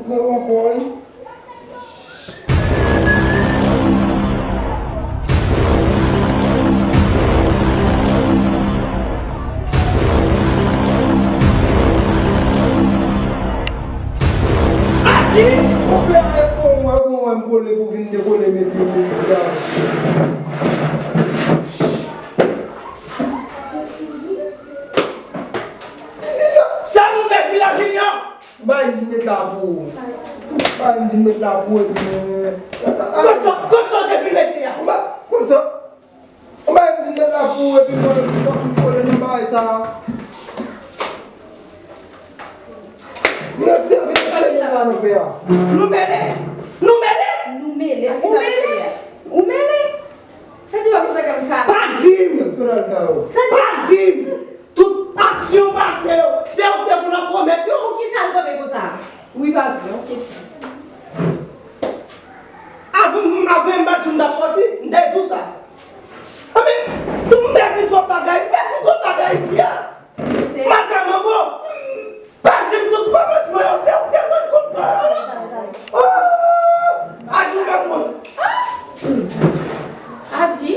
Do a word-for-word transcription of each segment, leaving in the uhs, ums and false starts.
Bon, ankò, wi. Aki, konpè a e bon, wè, bon, wè, m kole pou vin dekole, met yo pou sa. Sa nou vle di la, Junior? Bay m vin met la pou ou. Bay m vin met la pou ou epi men. Kot sa, kot sa w te vin met li a? Ou ba, kot sa? Ou bay m vin met la pou ou epi mwen fòk m kole nan bagay sa. Mwen di vin met la nan pè a. Nou mele! Nou mele! Nou mele. Ou mele! Ou mele! Sa di w ap fè kòm ka. Pa di m! Eskandal sa yo. Pa di m! Tout aksyon pase yo, se ou ki te konn ap komèt yo. Poukisa l tonbe konsa? Wi, papi, yon kesyon. Avan, avan m pa t di w m t ap sòti, m te di w sa. Anben, tou m pèdi twòp bagay, m pèdi twòp bagay isi a. Se. Madanm an bon. Pase m tout kòmansman yo, se ou k te konn konn pran yo la. Oh! Aji w fè m wont. Aji?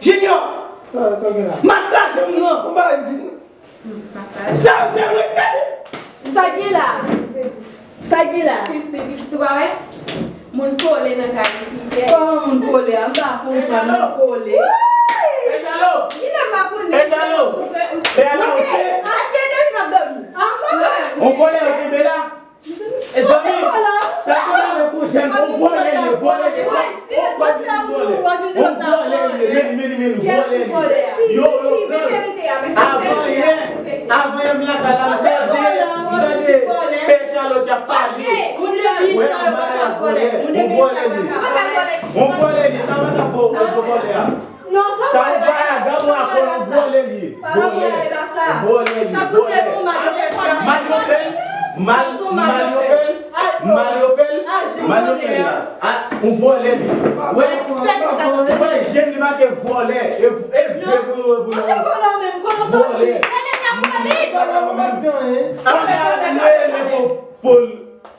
Junior! Sa, sa gen la? Mas lajan m nan! Ou bay m vin. Mas lajan. Sa yo se mwen k pèdi. Sa gen la? Sa gen la? Pis te pis tou pa wè? Moun kole nan kay isi yè. Kòman moun kole a? M pa konprann, moun kole. Echalo! Li la pa konnen. Echalo! Bèla, oke? Èske depi m ap dòmi? Ou kole, ou kenbe la? Mezanmi, sa se la le kou jèn, ou vòlè li, vòlè li, vòlè li, vòlè li, vòlè li, men, men, men, vòlè li. Yo, yo, avan yè, avan yè m lakay la, m tande, m tande pè Chalo k ap pale. Wè, anba la, vòlè, ou vòlè li. Ou vòlè li, sa w ap fè, ou vòlè a. Non, sa w bay a, gad w a kòlon vòlè li. Vòlè li, vòlè. Mal yo fè l, mal, mal yo fè l, mal yo fè l, mal yo fè l la. A, ou vòlè li. Wè, wè, jèn li make vòlè. E, e vre pou yo, pou yo. Vòlè. Vòlè a, nou rele pou, pou l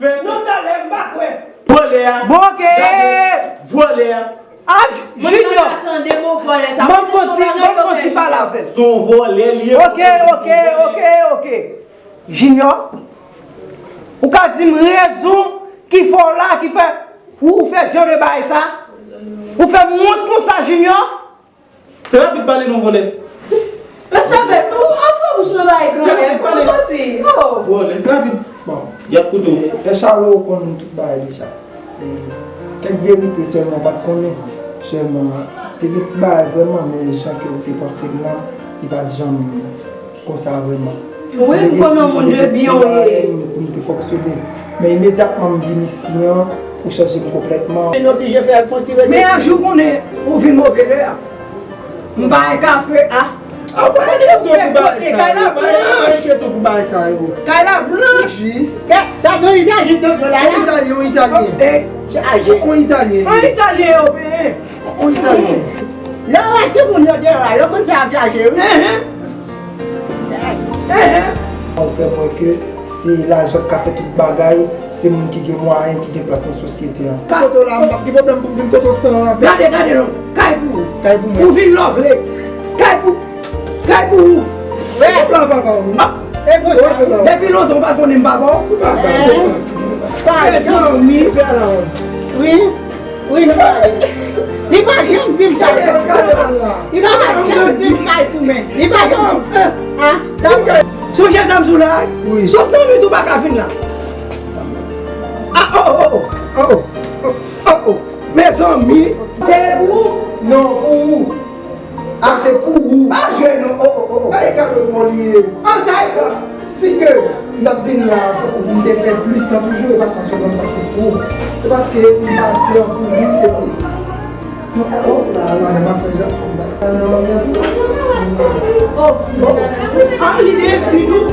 fè. Non, talè, m pa kwè. Vòlè a. Bon, oke. Gade, vòlè a. Ah, Junior! Mwen pa tande mo vòlè sa. Mwen fon ti, mwen fon ti pale avè l. Se yon vòlè li ye. Oke, oke, oke, oke. Junior, ou ka di m rezon ki fè w la, ki fè ou, ou fè jan de bagay sa? Ou fè m wont konsa, Junior? Fè rapid pale non, vòlè. Restavèk, ou, ou fè bouch nan bagay granmè, kote w soti? Oh! Vòlè, fè rapid. Bon. Y ap koute w. Pè Chalo konn tout bagay deja. E kèk verite sèlman w pa t konnen. Sèlman, te gen ti bagay vrèman, men jan ke w te panse l lan, li pa t janm konsa vrèman. Wi, m konnen yon moun de byen w ye. Pou m te fonksyone. Men imedyatman m vin isi an, ou chanje m konplètman. Men oblije fè fon ti rete. Men Aji, ou konnen, ou vin move lè a. M pa gen kafe a. Ah, pa enkyete w pou bagay sa yo. Kay la blanch. Pa enkyete w pou bagay sa yo. Kay la blanch. Wi. Sa se yon italyen k ap jwe la, la. Yon italyen, yon italyen. Yon italyen. Yon italyen yo benyen. Yon italyen. Lè w wè timoun yo deyò a, yo konn sa y ap chache, wi. Enhen. Enhen. Ou fè m wè ke se lajan k ka fè tout bagay, se moun ki gen mwayen, ki gen plas nan sosyete a. Kote w la, m p ap gen pwoblèm pou m vin kote w san anpè. Gade, gade non, kay pou ou. Kay pou mwen. Ou vin love li. Kay pou, kay pou ou. Wè. Papa, papa, wi. Ah. E bon sa. Depi lontan ou pa konnen m papa w. Papa. Mezanmi. Wi. Wi, li pa, li pa janm di m kay pou. Li pa janm di m kay pou men. Li pa janm. Ah, sonje sa m sou la. Wi. Sof nan nwit ou pa ka vin la. Ah, oh, oh, oh. Mezanmi. Se pou ou? Non, pou ou. Ah, se pou ou. Pa jwe non. Oh, oh, oh, oh. Gade kado pa w li ye. An sa e bon. Si ke m t ap vin la, tankou pou m te fè plis lan toujou, e pa sa sèlman m t ap fè pou ou. Se paske m pase an pou ou, se pou ou. Non, oh, la, la, la, m ap fè jan fanm nan. Oh, oh. Ah, li te enskri tou?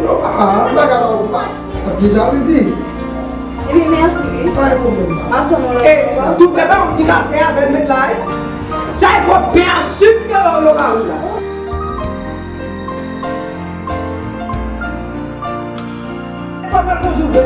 Non, ah, bagay la ou pa. Ap gen jalouzi. Ebyen, mèsi, wi. Pa gen pwoblèm. M ap tann ou lòt fwa. Tou prè ba yon ti kafe avè l met la, wi. Sa e twòp pen a sik ke yo ba ou la. Fò fè l konjou vre.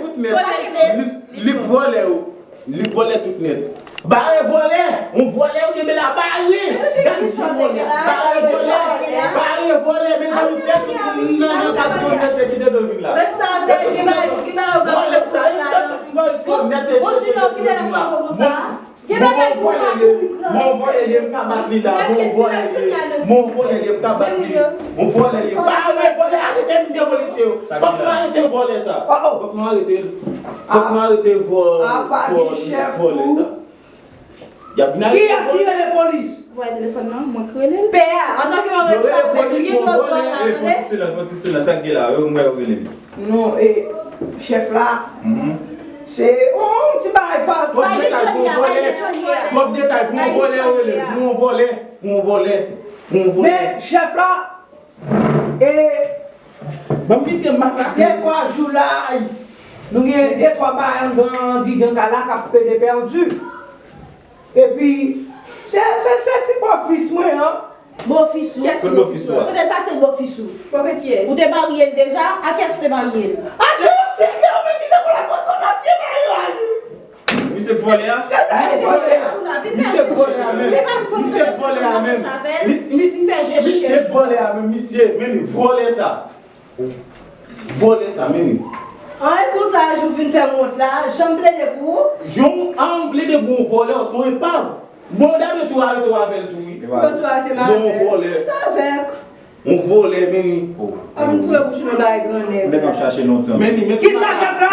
tout nèt. Li, li vòlè yo. Li vòlè tout nèt. Bare vòlè! On vòlè yo kenbe la, bare! Gad ti vòlè! Bare vòlè! Bare vòlè! Mezanmi, se tout moun nan nan kat yo nèt ki te dwe vin la. Vòlè sa, e tout moun nan yo nèt ki te dwe vin la. Bon, bon vòlè li ye. Bon vòlè li ye, m ka bat li la. Bon vòlè li ye. Bon vòlè li ye, m ka bat li. Bon vòlè li ye. Bare vòlè, arete misye polisye yo. Fòk nou arete vòlè sa. Fòk nou arete l. Fòk nou arete vò-, vò-, vòlè sa. Y ap vin arete vòlè. Kiyès ki rele polis? Ou wè telefòn nan, mwen k rele l. Pè a, antanke yon restavèk, li gen dwa tande. Fò ti silans, fò ti silans, sa k gen la, yo, mwen yo rele m. Non, e, chèf la, se yon ti bagay fa. Twòp detay pou yon vòlè. Twòp detay pou yon vòlè, yo rele m. Pou yon vòlè, pou yon vòlè, pou yon vòlè. Men, chèf la, e, ban m misye masakre. De twa jou la, nou gen de twa bagay anndan, andidan kay la k ap pede pèdi. Epi, se, se, se ti bòfis mwen an. Bòfis ou? Kot bòfis ou a? Ou te pase l bòfis ou? Ou te marye l deja? A kiyès ou te marye l? A, se yon sik, se yon moun ki te konn ap kòmanse marye yo a li. Misye k vòlè a? Misye k vòlè a menm. Misye k vòlè a menm. Misye k vòlè a menm, misye. Men li vòlè sa. Vòlè sa, men li. An, e konsa, jou fin fè m wont la, jan m plede pou ou. Jan an plede pou yon vòlè, se yon enpav. Bon, dapre tou, arete w avè l tou, wi. Yo tou arete m avè l. Yon vòlè. Restavèk. Yon vòlè, men li. An, m foure bouch ou nan bagay grannèg. Nèg ap chache lontan. Men li, men kisa chèf la?